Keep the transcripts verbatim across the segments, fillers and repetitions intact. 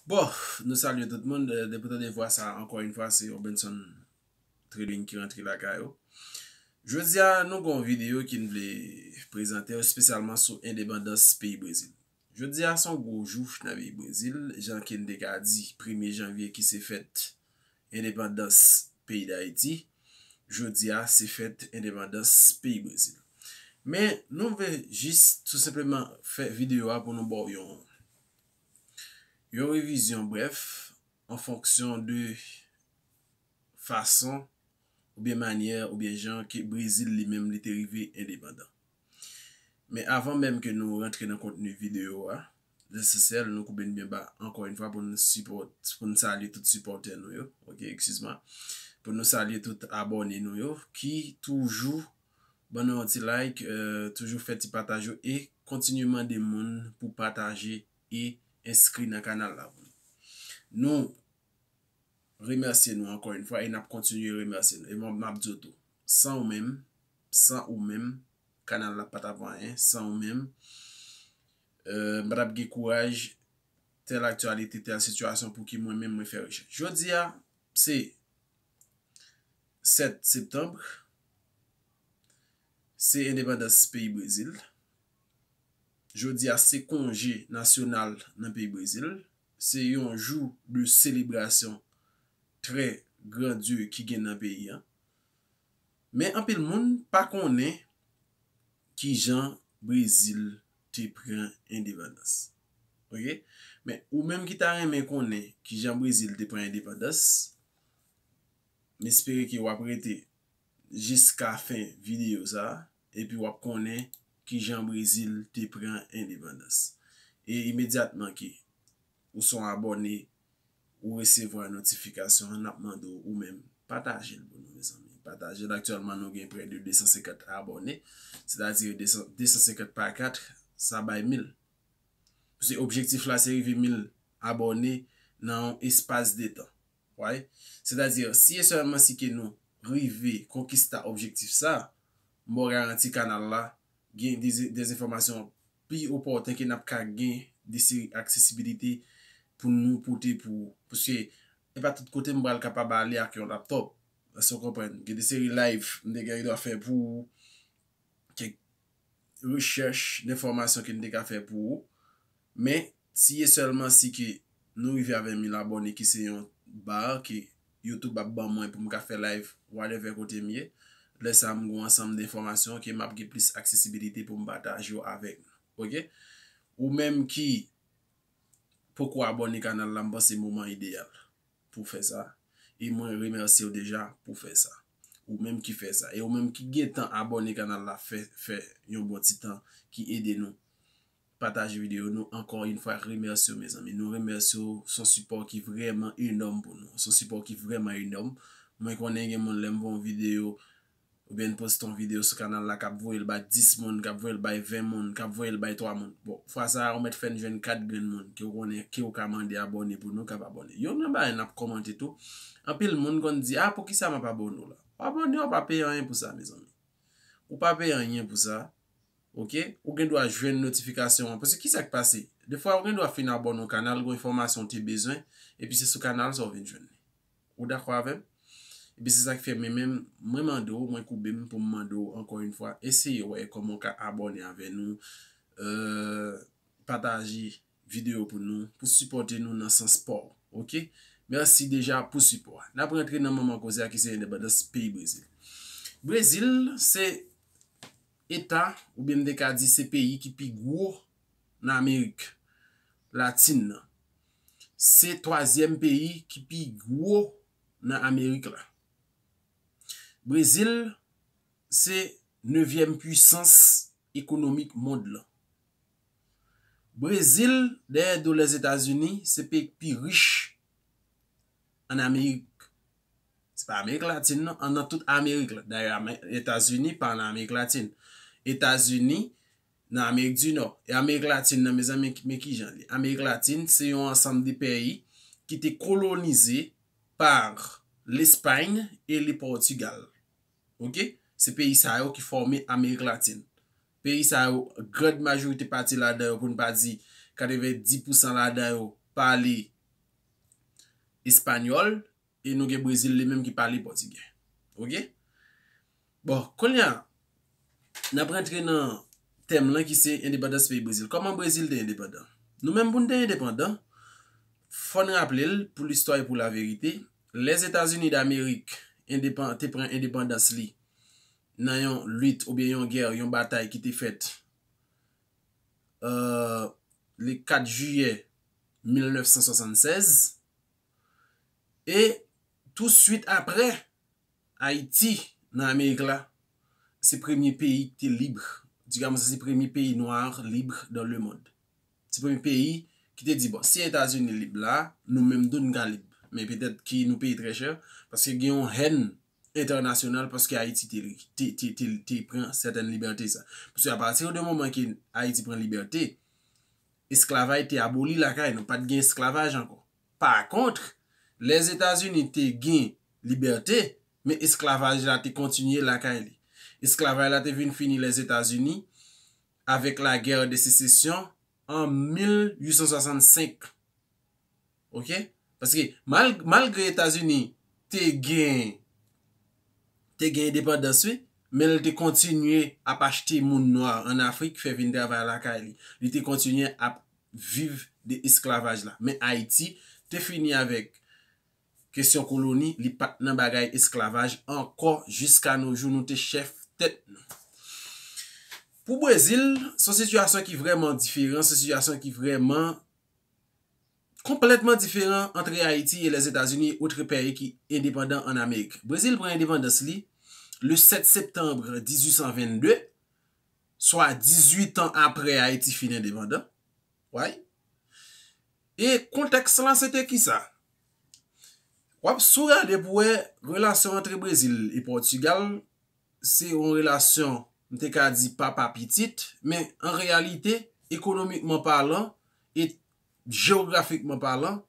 Bon, nou salye tout moun. Depi w tande vwa sa, ankò yon fwa, se Robenson Trading ki rantre lakay ou. Jodi a, nou gen yon videyo ki n vle prezante, espesyalman sou endepandans peyi Brezil. Jodi a, se yon gwo jou nan peyi Brezil, jan ke n te ka di, premye janvye ki se fèt endepandans peyi Dayiti. Jodi a, se fèt endepandans peyi Brezil. Men, nou vle jis tou senpleman fè videyo a pou nou ba w yon, yon revizyon brèf, an fonksyon de fason oubyen manyè oubyen jan ke Brezil li menm li te rive endepandan. Men avan menm ke nou rantre nan kontni videyo a, lesansyèl, nou koube n byen ba ankò yon fwa pou n sipòt, pou n salye tout sipòtè nou yo, oke, eskiz mwa, pou nou salye tout abòne nou yo ki toujou ban nou yon ti like, euh, toujou fè ti pataj yo e kontinye mande moun pou pataje e enskri nan kanal la pou nou. Nou remèsye nou ankò yon fwa e n ap kontinye remèsye nou. E mwen, m ap di w tou, san ou menm, san ou menm, kanal la pa t ap anyen, san ou menm, euh, m pa t ap gen kouraj, tèl aktyalite, tèl sitiyasyon pou ki mwen menm mwen fè rechèch. Jodi a, se sèt septanm, se endepandans peyi Brezil. Jodi a, se konje nasyonal nan peyi Brezil. Se yon jou de selebrasyon trè grandye ki gen nan peyi an. Men anpil moun pa konnen kijan Brezil te pran endepandans. Oke? Men ou menm ki ta renmen konnen kijan Brezil te pran endepandans, m espere ke w ap rete jiska fen videyo sa a, epi w ap konnen kijan Brezil te pran endepandans. E imedyatman ke ou se yon abòne, ou resevwa notifikasyon an, n ap mande w ou menm pataje l pou nou, mezanmi. Pataje l. Aktyèlman, nou gen prè de de san senkant abòne, sètadi de san, de san senkant pa kat, sa bay mil. Paske objektif la se rive mil abòne nan yon espas de tan. Right? Sètadi, si e sèlman si ke nou rive konkista objektif sa, m ba w garanti kanal la gen de, de enfòmasyon pi opòten ke n ap ka gen de seri aksesibilite pou nou pote pou ou. Paske e pa tout kote m pral kapab ale ak yon laptòp. Èske w konprann? Gen de seri live m te gen dwa fè pou ou, kèk rechèch, enfòmasyon ke n te ka fè pou ou. Men, si e sèlman si ke nou rive a ven mil abòne, ki se yon bar ke YouTube ap ban mwen pou m ka fè live, whatever kote m ye, lè sa a m gen yon ansanm de enfòmasyon ke m ap gen plis aksesibilite pou m pataje yo avèk nou. Oke? Ou menm ki poko abòne kanal la, m panse moman ideyal pou w fè sa. E mwen remèsye w deja pou w fè sa. Ou menm ki fè sa. E ou menm ki gentan abòne kanal la, fè, fè yon bon ti tan ki ede nou. Pataje videyo nou. Ankò yon fwa, remèsye w, mezanmi. Nou remèsye w. Se yon sipò ki vrèman enòm pou nou. Se yon sipò ki vrèman enòm. Mwen konnen gen moun, lè m fè yon videyo, oubyen n poste yon videyo sou kanal la, k ap voye l bay dis moun, k ap voye l bay ven moun, k ap voye l bay twa moun. Bon, fwa sa a, ou mèt fè n jwenn kat grenn moun ke w konnen, ke w ka mande abòne pou nou, k ap abòne. Youn nan bagay n ap kòmante tou, anpil moun konn di, "A, poukisa m ap abòne w la?" W abòne, w pa peye anyen pou sa, mezanmi. Ou pa peye anyen pou sa. Oke? Ou gen dwa jwenn notifikasyon an. Paske kisa k pase? Defwa, ou gen dwa fin abòne yon kanal, gen enfòmasyon w te bezwen, epi se sou kanal sa w vin jwenn li. Ou dakò avè m? Epi se sa k fè mwen menm, mwen mande w, mwen koube m pou m mande w ankò yon fwa, eseye wè kòman w ka abòne avè nou, euh, pataje videyo pou nou, pou sipòte nou nan sans pa w. Oke? Mèsi deja pou sipò a. N ap rantre nan manman koze a ki se endepandans peyi Brezil. Brezil se eta, oubyen m te ka di se peyi ki pi gwo nan Amerik Latin nan. Se twazyèm peyi ki pi gwo nan Amerik la. Brezil se nevyèm pwisans ekonomik mond lan. Brezil, dèyè do Lèzetazini, se peyi ki pi rich ann Amerik. Se pa Amerik Latin, non, an nan tout Amerik la. Dayè, Etazini pa nan Amerik Latin. Etazini nan Amerik di Nò. E Amerik Latin nan, mezanmi, men kijan li ye? Amerik Latin, se yon ansanm de peyi ki te kolonize pa Lespay e le Pòtigal. Oke? Se peyi sa yo ki fòme Amerik Latin. Peyi sa yo, grand majorite pati ladan yo, pou n pa di katrevenndis pousan ladan yo, pale espanyòl, e nou gen Brezil li menm ki pale pòtigè. Oke? Bon, kounye a, n ap rantre nan tèm lan ki se endepandans peyi Brezil. Kòman Brezil te endepandan? Nou menm pou n te endepandan, fò n raple l pou listwa e pou laverite, Lèzetazini Damerik endepan- te pran endepandans li nan yon lit oubyen yon gè, yon batay ki te fèt euh, le kat jiyè mil nèf san swasannsèz. E tou swit apre, Ayiti nan Amerik la, se premye peyi ki te lib. Digaman sa se premye peyi nwa lib dans le monde. Se premye peyi ki te di, bon, si Etazini lib la, nou menm tou n ka lib. Men petèt ki nou peye trè chè, paske gen yon hèn entènasyonal paske Ayiti te, te, te, te, te pran sètèn libète sa. Paske apati de moman ke Ayiti pran libète, esklavay te aboli lakay nou, pa t gen esklavaj ankò. Pa kont, Lèzetazini te gen libète, men esklavaj la te kontinye lakay li. Esklavaj la te vin fini Lèzetazini avèk la guerre de sécession an mil uit san swasann senk. Oke? Paske mal, malgre Etazini te gen te gen endepandans wi, men l te kontinye ap achte moun nwa an Afrik fè vin travay lakay li. Li te kontinye ap viv de esklavaj la. Men Ayiti te fini avèk kesyon koloni, li pa t nan bagay esklavaj ankò jiska no jou nou te chèf tèt nou. Pou Brezil, se yon sitiyasyon ki vrèman diferan, se yon sitiyasyon ki vrèman konplètman diferan antre Ayiti e Lèzetazini e otre peyi ki endepandan an Amerik. Brezil pran endepandans li le sèt septanm dizuit san vennde, swa dizuit an apre Ayiti fin endepandan. Why? E kontèks lan se te kisa? W ap sou gade pou wè relasyon antre Brezil e Pòtigal se yon relasyon, m te ka di papa pitit, men an reyalite, ekonomikman palan e jewografikman palan,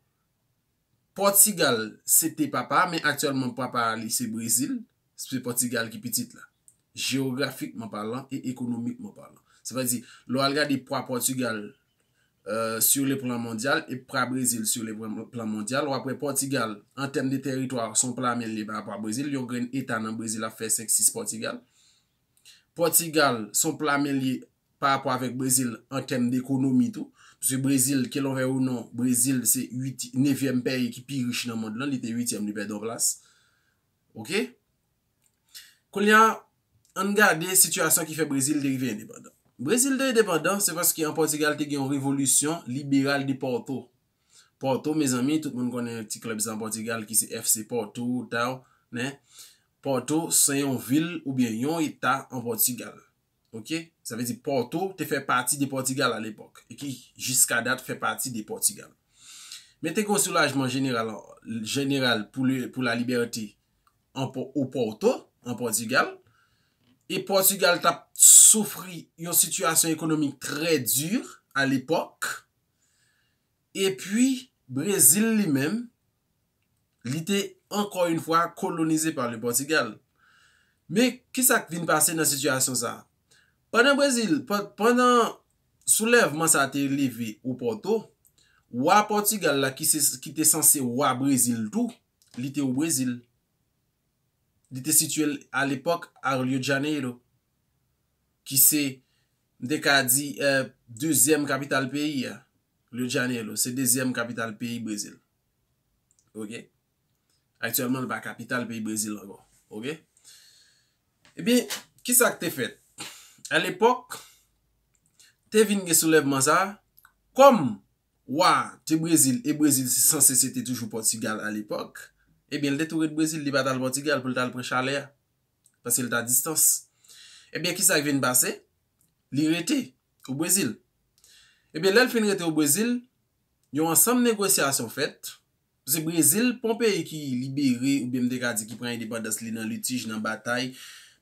Pòtigal se te papa, men aktyèlman papa a li se Brezil, se Pòtigal ki pitit la. Jewografikman palan e ekonomikman palan. Sa vle di, lè w al gade pwa Pòtigal euh, sur le plan mondyal e pwa Brezil sur le plan, plan mondyal. W ap wè Pòtigal, an tèm de tèritwa, se yon pla men l ye pa rapò a Brezil. Yon grenn eta nan Brezil ap fè senk sis Pòtigal. Pòtigal, se yon pla men l ye pa rapò avèk Brezil an tèm de ekonomi tou. Paske Brezil, ke l vle ou non, Brezil se uit, nevyèm peyi ki pi rich nan mond lan, li te uityèm, li pèdi yon plas. Oke? Kounye a, ann gade sitiyasyon ki fè Brezil te rive endepandan. Brezil te endepandan, se paske an Pòtigal te gen yon revolisyon liberal de Pòto. Pòto, mezanmi, tout moun konnen ti klèb sa an Pòtigal ki se F C Porto, ta, nen. Pòto se yon vil oubyen yon eta an Pòtigal. Oke? Sa vle di Pòto te fè pati de Pòtigal alepòk e ki jiska dat fè pati de Pòtigal. Men te gen yon soulajman jeneral, jeneral pou, le, pou la libète an, o Pòto, an Pòtigal. E Pòtigal t ap soufri yon sitiyasyon ekonomik trè di alepòk. Epi, Brezil li menm, li te, ankò yon fwa, kolonize pa le Pòtigal. Men, kisa k vin pase nan sitiyasyon sa a? Pandan Brezil, pa- pandan soulèvman sa a te leve o Pòto, wa Pòtigal la, ki se, ki te sanse wa Brezil tou, li te o Brezil. Li te sitiye l alepòk a Rio de Janeiro, ki se, m te ka di, eh, dezyèm kapital peyi a. Rio de Janeiro, se dezyèm kapital peyi Brezil. Oke? Aktyèlman, li pa kapital peyi Brezil ankò. Oke? Ebyen, kisa k te fèt? Alepòk, te vin gen soulèvman sa a, kòm wa te Brezil, e Brezil se sanse se te toujou Pòtigal alepòk, ebyen, li te tou ret Brezil, li pa t al Pòtigal pou l t al pran chalè a, paske li t a distans. Ebyen, kisa k vin pase? Li rete o Brezil. Ebyen, lè l fin rete o Brezil, yon ansanm negosyasyon fèt. Paske Brezil, pa yon peyi ki libere, oubyen m te ka di ki pran endepandans li nan litij, nan batay,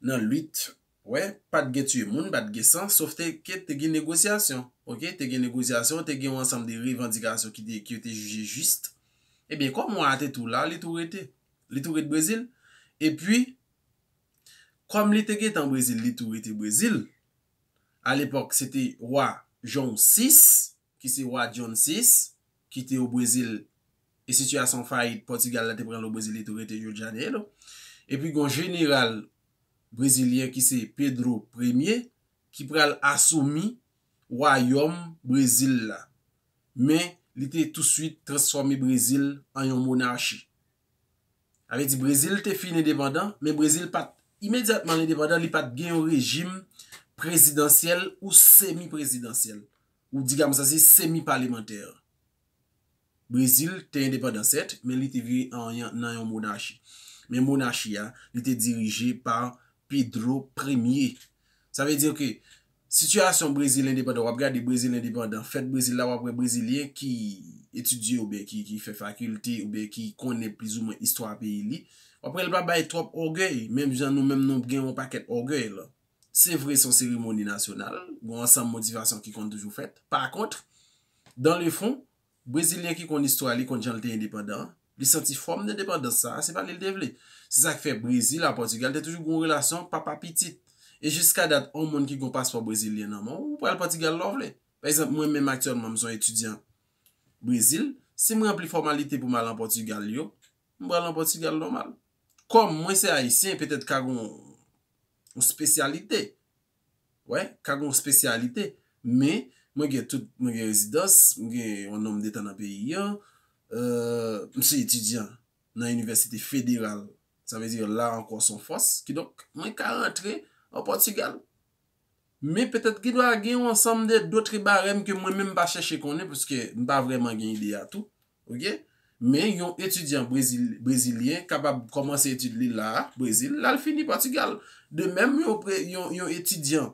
nan lit, wè, pa t gen tiye moun, pa t gen san, sof te, ke te gen negosyasyon, oke? Te gen negosyasyon, te gen yon ansanm de revandikasyon ki te, ki yo te jije jis. Ebyen, kòm wa a te tou la, li tou rete. Li tou ret Brezil. Epi, kòm li te gentan Brezil, li tou rete Brezil. Alepòk, se te wa João sis, ki se wa John sis, ki te o Brezil e sitiyasyon fayit Pòtigal la te pran lo Brezil, li tou rete Rio de Janeiro. Epi gon jeneral brezilyen ki se Pedro Premye, ki pral asumi wayòm Brezil la. Men, li te touswit transfòme Brezil an yon monachi. Sa vle di Brezil te fin endepandan, men Brezil pa t imedyatman endepandan, li pa t gen yon rejim prezidansyèl ou semi prezidansyèl. Ou di kòmsi se semi palemantè. Brezil te endepandan sèt, men li te vire an, nan yon monachi. Men monachi a, li te dirije pa Pedro Premye. Sa vle di ke sitiyasyon Brezil endepandan, w ap gade Brezil endepandan, fèt Brezil la, w ap wè Brezilyen ki etidye oubyen ki, ki fè fakilte oubyen ki konnen plizoumwen istwa peyi li. W ap wè l pa bay twòp ògèy, menm jan nou menm nou gen yon pakèt ògèy la. Se vre, se yon seremoni nasyonal, gen yon ansanm motivasyon ki konn toujou fèt. Pa kont, dans le fond, Brezilyen ki konn istwa li, konn jan l te endepandan, li santi fòm endepandans sa a, se pa li l te vle. Se sa k fè Brezil a Pòtigal te toujou gen yon relasyon papa pitit. E jiska dat, yon moun ki gen yon paspò brezilyen nan men w, ou pral Pòtigal lè w vle. Pa egzanp, mwen menm aktyèlman, m se yon etidyan Brezil. Si m ranpli fòmalite pou m al an Pòtigal yo, m pral an Pòtigal nòmal. Kòm mwen se ayisyen, petèt ka gen yon, yon espesyalite. Wè, ka gen yon espesyalite. Men, mwen gen tout, mwen gen rezidans, mwen gen yon nonm de tan nan peyi an. Euh, m se etidyan nan inivèsite federal. Sa vle di la ankò se yon fòs. Kidonk, mwen ka rantre an Pòtigal. Men petèt gen dwa gen yon ansanm de dòt barèm ke mwen menm m pa chèche konnen, paske m pa vrèman gen ide a tou. Oke? Men yon etidyan brezil, brezilyen kapab kòmanse etid li la a, Brezil, l al fini Pòtigal. De menm, yon, pre- yon, yon etidyan,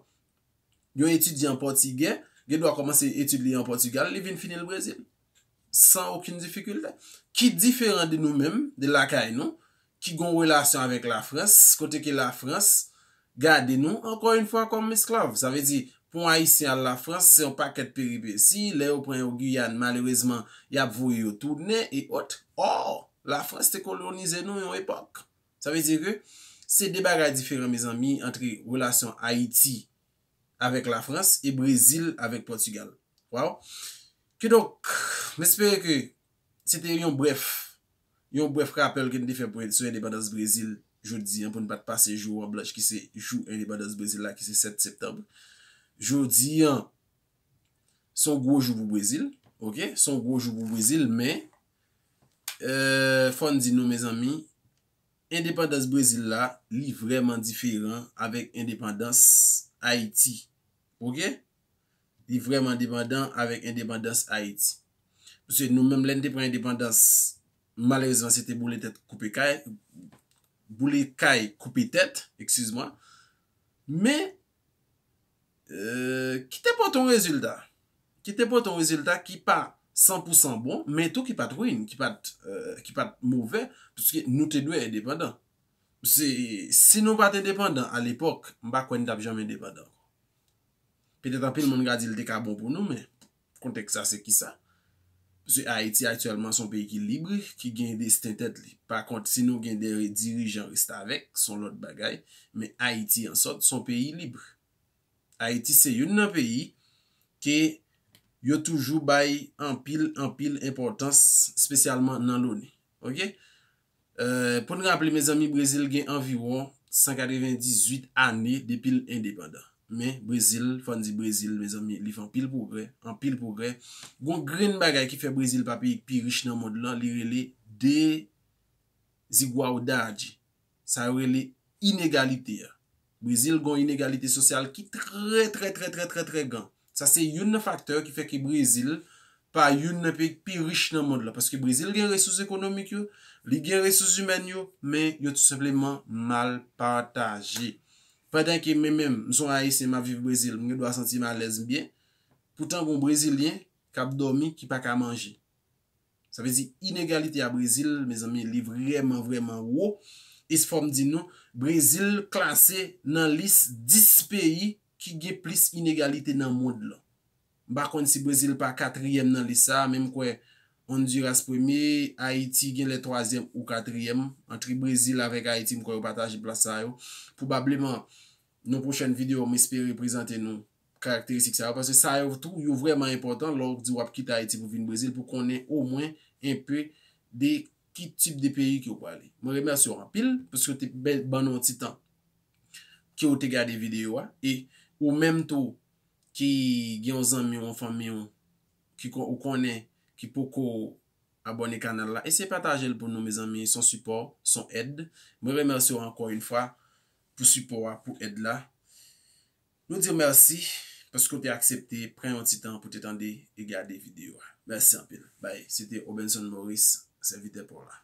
yon etidyan pòtigè, gen dwa kòmanse etid li an Pòtigal, li vin fini l Brezil. San okenn difikilte. Ki diferan de nou menm, de lakay nou, ki gen yon relasyon avèk Lafrans, kote ke Lafrans gade nou, ankò yon fwa, kòm esklav. Sa vle di, pou yon Ayisyen al Lafrans, se yon pakèt peripesi. Lè yo pran yo Giyàn, malerezman, y ap voye yo tounen e ot. Ò, Lafrans te kolonize nou yon epòk. Sa vle di ke se de bagay diferan, mezanmi, antre relasyon Ayiti avèk Lafrans e Brezil avèk Pòtigal. Waw. Kidonk, m espere ke se te yon brèf, yon brèf rapèl ke n te fè pou, sou endepandans Brezil jodi an, pou n pa t pase jou an blanch, ki se jou endepandans Brezil la, ki se sèt septanm. Jodi an, se yon gwo jou pou Brezil, oke? Se yon gwo jou pou Brezil, men, euh, fò n di nou, mezanmi, endepandans Brezil la, li vrèman diferan avèk endepandans Ayiti. Oke? Li vrèman diferan avèk endepandans Ayiti. Paske nou menm, lè n te pran endepandans, malerezman, se te boule tèt, koupe kay, boule kay, koupe tèt, eskiz mwa. Men, euh, ki te pote yon rezilta. Ki te pote yon rezilta ki pa san pou san bon, men tou ki pa t ruin, ki pa t, euh, ki pa t move, paske nou te dwe endepandan. Se, si nou pa t endepandan alepòk, m pa kwè n t ap janm endepandan ankò. Petèt anpil moun ka di l te ka bon pou nou, men kontèks la se kisa? Paske Ayiti aktyèlman se yon peyi ki lib, ki gen desten tèt li. Pa kont, si nou gen de dirijan restavèk, se yon lòt bagay, men Ayiti ansòt se yon peyi lib. Ayiti se youn nan peyi ke yo toujou bay anpil, anpil enpòtans, espesyalman nan loni. Oke? Euh, pou n raple, mezanmi, Brezil gen anviwon san katrevendizuit ane depi l endepandan. Men, Brezil, fò n di Brezil, mezanmi, li fè anpil pwogrè, anpil pwogrè. Gon grenn bagay ki fè Brezil pa peyi k pi rich nan mond lan, li rele dezigwaldade. Sa yo rele inegalite a. Brezil gon inegalite sosyal ki trè, trè, trè, trè, trè, trè gran. Sa se youn nan faktè ki fè ke Brezil pa youn nan peyi k pi rich nan mond lan. Paske Brezil gen resous ekonomik yo, li gen resous imèn yo, men yo tou senpleman mal pataje. Pandan ke mwen menm, m se yon Ayisyen, m ap viv Brezil, m gen dwa santi m alèz, m byen. Poutan, gon Brezilyen k ap dòmi, ki pa ka manje. Sa vle di inegalite a Brezil, mezanmi, li vrèman, vrèman wo. E fò m di nou, Brezil klase nan lis dis peyi ki gen plis inegalite nan mond lan. M pa konn si Brezil pa katriyèm nan lis sa a, men m kwè Honduras premye, Ayiti genlè twazyèm ou katriyèm. Antre Brezil avèk Ayiti, m kwè yo pataje plas sa yo. Pwobableman, nan pwochèn videyo, m espere prezante nou karakteristik sa yo, paske sa yo tou, yo vrèman enpòtan lè w di w ap kite Ayiti pou vin Brezil, pou konnen omwen enpe de ki tip de peyi ke w prale. Mwen remèsye w anpil paske w te bè- ban nou yon ti tan ke w te gade videyo a. E ou menm tou ki gen yon zanmi w, yon fanmi w, ki kon- ou konnen ki poko abòne kanal la, eseye pataje l pou nou, mezanmi. Se yon sipò, se yon èd. Mwen remèsye w ankò yon fwa pou sipò a, pou èd la. Nou di w mèsi paske w te aksepte pran yon ti tan pou te tande e gade videyo a. Mèsi anpil. Bay, se te Obenson Maurice, sèvitè pa w la.